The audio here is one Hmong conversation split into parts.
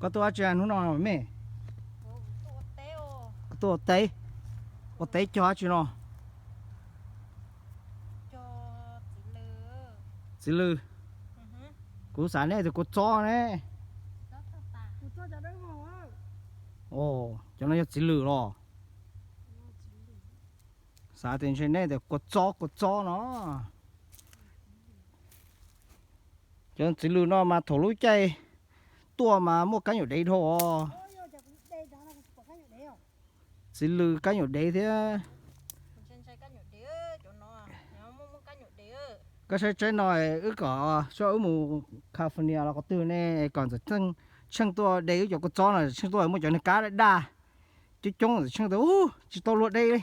Koj tuaj dab tsi hnub no me? Koj tuaj ua teb? Ua teb cog dab tsi no? Txiv lws. Kuv xav nej tias kua txob ne. Cov no yog txiv lws los? Xav tias ntshe nej tias kua txob kua txob no. Cov txiv lws no mas thaum lub caij tuaj mas muaj kab nyuam dev dhau os. Txiv lws kab nyuam dev thiab. Koj saib tsaib no, wb kom seb wb mus California los qhov twg ne, kom ntxawm tsheej tuaj de wb cov kua txob no, tsheej tuaj muaj cov niag kab daj daj coob coob, ntxawm tsheej tuaj tsis tau luag de li.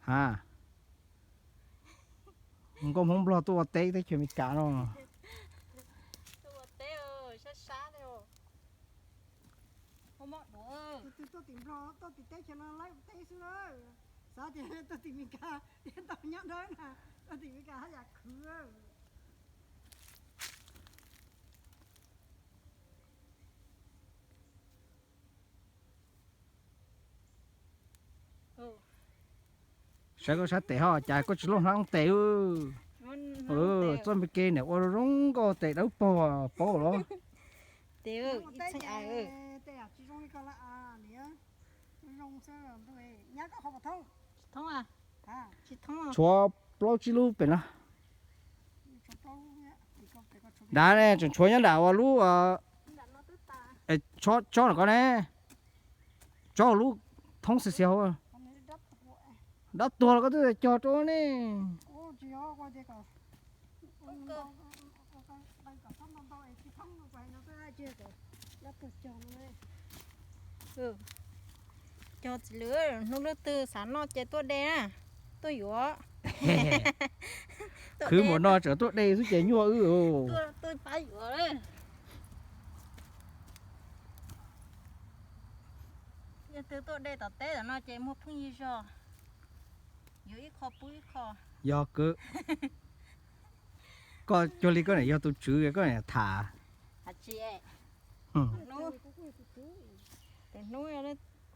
Ha, nkauj Hmoob Nplog tuaj ua teb teb chaws Amelikas no. Tus twg tuaj tim Nplog tuaj tim teb chaws no laib ua teb xwb na. Xav tias tuaj tim Amelikas thiaj tau nyob dawb na, tuaj tim Amelikas haj yam khwv. Saib koj sab tes ho cas koj tsis loj hnab tes. Txoj me kev niam ua zoo nkauj tes dawb paug paub los. Tshuav plaub tsib lub pem no. Nrad ne tseem tshuav nyob nram uas lub tsob no ko ne. Tsob lub thoob xiav xiav hauv. Dab tuag los koj twb cog rau ne. Cog txiv lws, hnub lub twg xav noj ces tuaj de na, tuaj yuav. Khwv npaum no tseem tuaj de xwb ces nyuaj wb. Tuaj pab yuav. Yog twg tuaj de tom teb tom no ces muag pheej yig zog, yuav ib qho pub ib qho. Yog kwv. Koj cuag li koj niam yog tus tswv koj niam tham. Tes hnub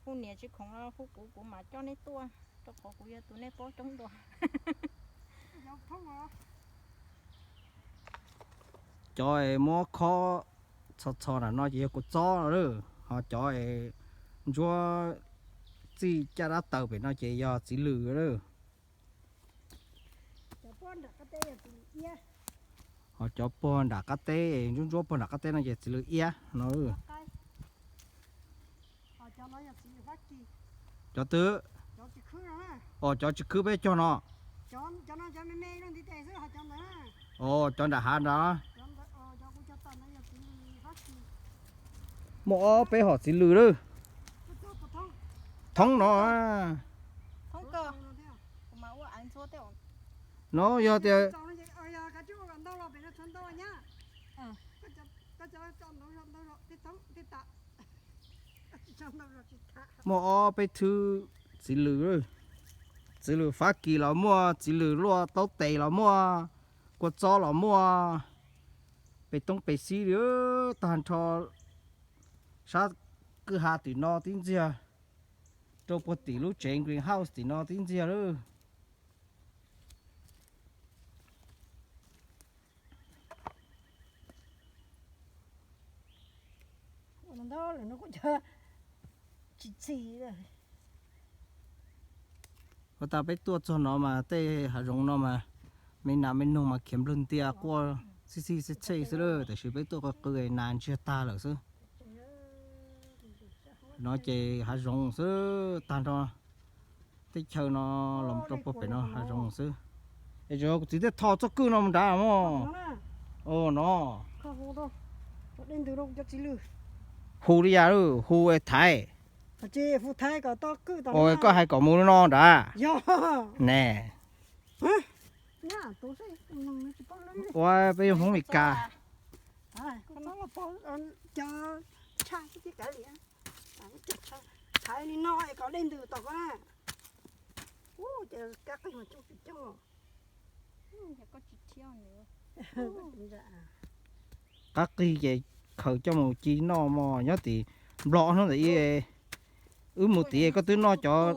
hu niam tsis khoom los hu kuv, kuv mam coj neb tuaj, rau qhov kuv yog tus nej paub coob dua. Cov es muab khob txho txho nram no ces yog kua txob no lawm, ho cov es ntsuab txij caj dab taws pem no ces yog txiv lws lawm. Ho cov puag nram qab teb, ntsuab ntsuab puag nram qab teb no ces txiv lws iab no. Cov twg? Os, cov tsis khwb peb cog no. Os, cov nram hav nrad. Muaj ob peb hom txiv lws lawm. Thoob no. No yog tias muaj ob peb thwv txiv lws, txiv lws Fab Kis los muaj, txiv lws luaj taub tes los muaj, kua txob los muaj, pes toob pes xib li tag nrho. Sab kwj ha tim no tib ntxiag, rau puag tim lub tsev greenhouse tim no tib ntxiag lawm. Ua tas peb tuaj txog no mas tej hav zoov no mas me nas me noog mas khiav nplawg ntia quaj txhij txhij txhej txhej xwb lawm, tiam sis peb tuaj qw qw nas ntsiag tag lawm xwb. No ces hav zoov xwb tag nrho. Teb chaws no los rau puag pem no hav zoov xwb. Es kuv txiv thiaj tho txoj kwj no mus nrad mog. No hu li yam, hu thaiv. Koj hais kom mus li no nrad. Ne, ua peb yog Hmoob Mes Kas. tshaj xwb thiab kav liam. Thaiv li no es kom dej ntws tau koj na. Ub, ces kab qig mas coob tsis coob. Kab qig ces khaws coj mus ci noj mog, nyob tim Nplog hnub ntawd wb mus tid koj twb noj cov.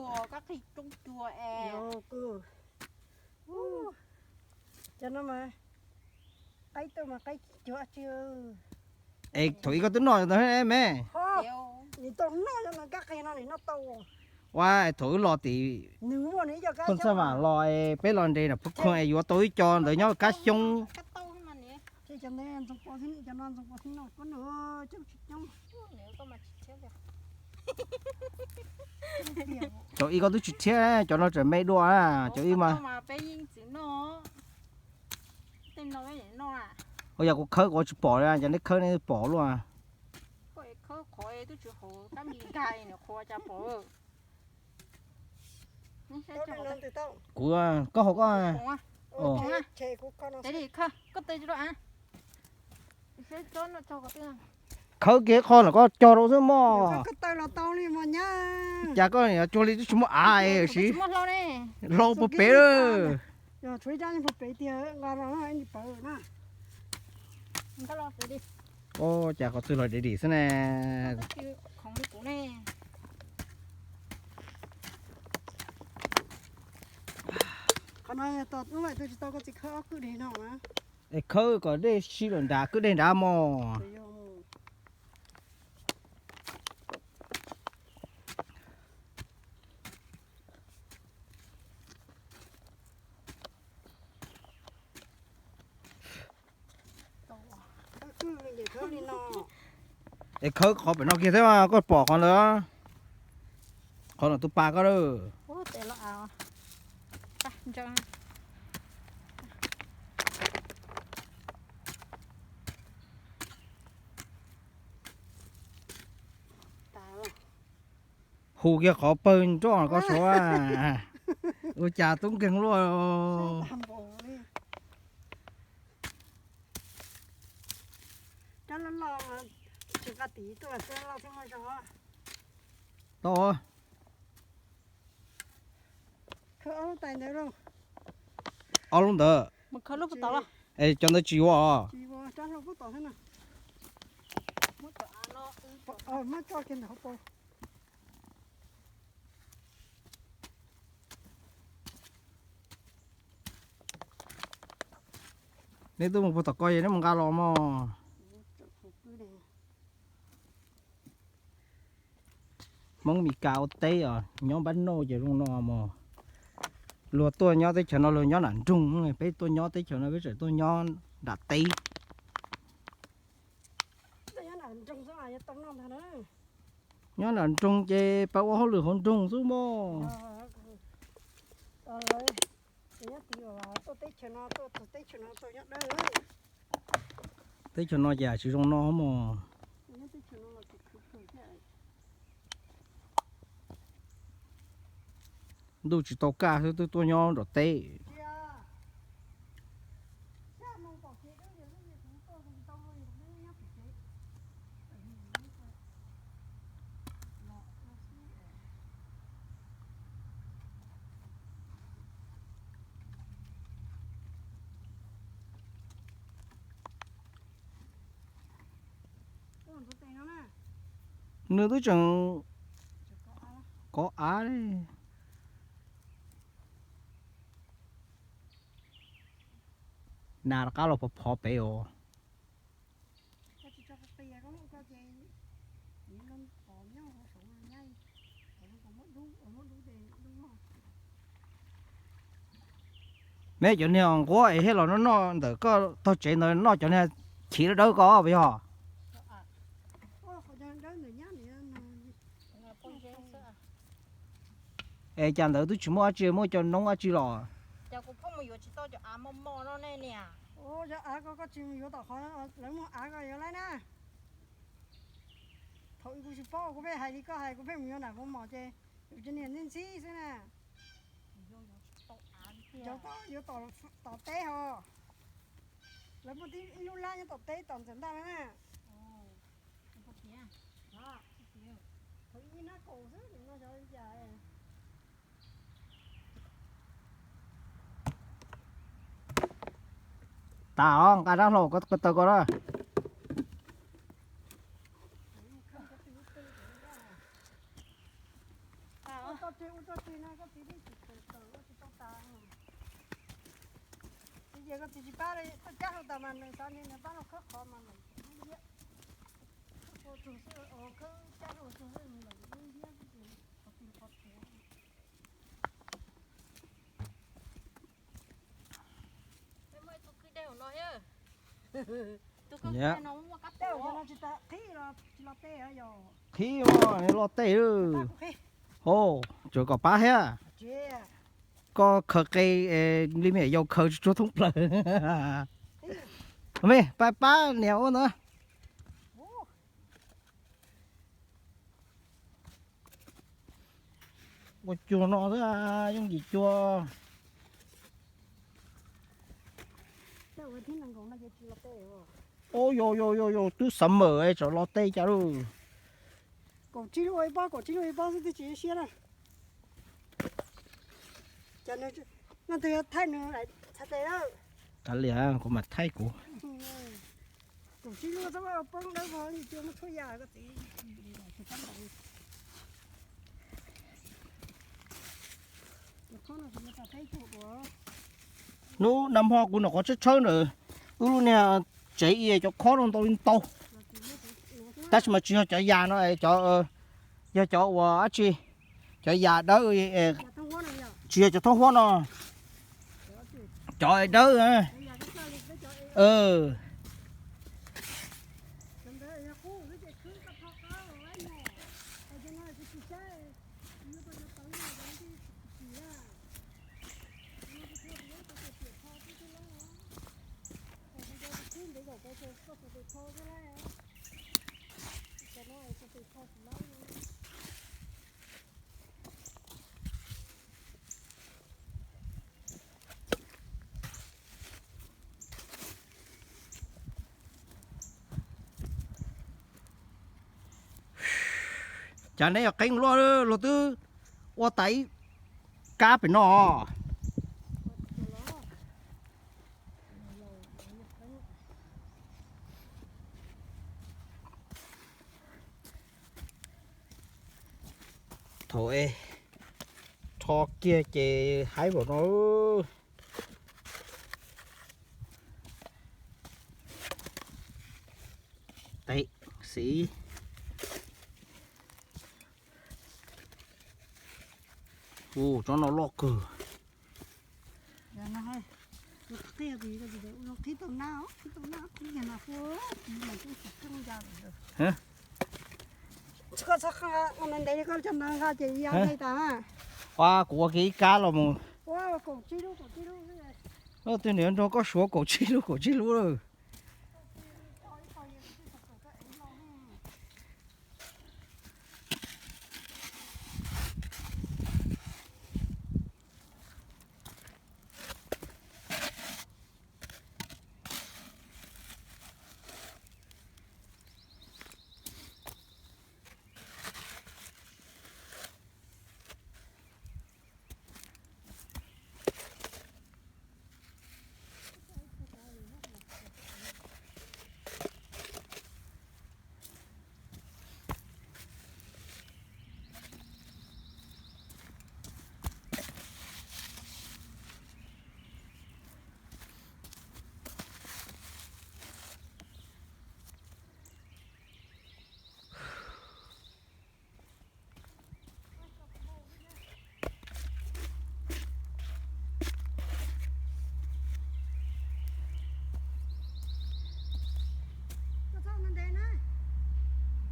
Es thaum ub koj twb noj ntawd me. Ua thaum wb los tim Phooj Xaj Vam los es peb los nres nram Phuv Khoo es yuav tau ib co ntawd nyob kab xyoob. Thaum ub koj twb tsis thiab, cov no tseem me dua, cov ib mas. Ua yog kuv khawb kuv tsis pom li, cov neb khawb neb pom luaj. Kuv, koj haus koj. Khawb kiag qho no koj cog rau xwb mog. Cas koj niam cuag li twb tsis muaj av es siv hlau puag pem lawm. Cas qhov twg los dev dim xwb ne. Es khawb kom dej sib lawm nrad, kwj deg nrad mog. Es khawb qhov pem no kiag thiab, koj pom qhov ntawd, qhov no tus pas koj lawm. Hu kiag qhov pawg nroj koj suav. Ua cas tub nkeeg luaj. Tau. Ob lub ntawd. Es cov ntawd tsis yuav os. Neb twb mus puag tom ko es neb mus nqa los mog. Hmoob Mes Kas ua teb os, nyob npab noj ces zoo no mog. Luag tuaj nyob teb chaws no luag nyob nram nroog, peb tuaj nyob teb chaws no peb tseem tuaj nyob nram teb. Nyob nram nroog ces pab ua hauj lwm hauv nroog xwb mog. Teb chaws no ces tsis zoo no mog. Ntuj tsis tau kaj xwb twb tuaj nyob nram teb. Nws twb tseem kov av li. Nas rov qab los phov phov pem os. Neb cov niag nquab es thiaj los noj noj ntawm koj tog tsev ntawd, noj cov niag chiv dawb dawb ko puas yog? Es cas ntawd twb tsis muaj dab tsi, muaj cov noob dab tsi los? Ua, yog av ko koj tsis mus yuav tom qhov lawv muag av ko yuav laib na. Thaum ub kuv tsis paub, kuv pheej hais li koj hais, kuv pheej mus yuav nram kuv mom ces yus cov niag ntxhib ntxhib xwb na. Yuav tom, yuav tom teb ho. Lawv muaj tib ib lub lab nyob tom teb tom ntxawm ntaj na. Tas os, nqa rab hlau ko taw ko na. Qhib os, los tej lawm. Hos, tsuas kom pab thiab. Koj khaws qe li me yau khaws tsuag thoob plaws. Me pab pab niam ua ntawd. Ua cuag no xwb, yooj yim cuag. Ub, yog yog yog yog, twb summer tsam los tej cas lauj. Kaum tsib lub ua ib pob, kaum tsib lub ua ib pob xwb twb tsis siab na. Cas nws, no tus yog thaij nws txhais tes lawm. Kav liam, kuv mam thaij kuv. Kaum tsib lub txhob poob dawb vog, cia muab tshuab ya koj txiv. Hnub nag hmo kuv nyuam qhuav tshawb tshawb ntawm wb lub niag tsev, cov khob no ntau li ntau. Tab sis mas tsis yog cov yas no, cov, yog cov uas dab tsi, cov yas dawb, tsis yog cov thoob huab no, cov dawb. Cas neb yog qeeb luaj, luag twb ua tas ib kab pem no. Thaum es rho kiag ces haib npaum no. Teb xis. Ua tsob no loj kawg. Ua, kuv ua kiag ib kab los mus. Twb niam nrog koj suav kaum tsib lub kaum tsib lub.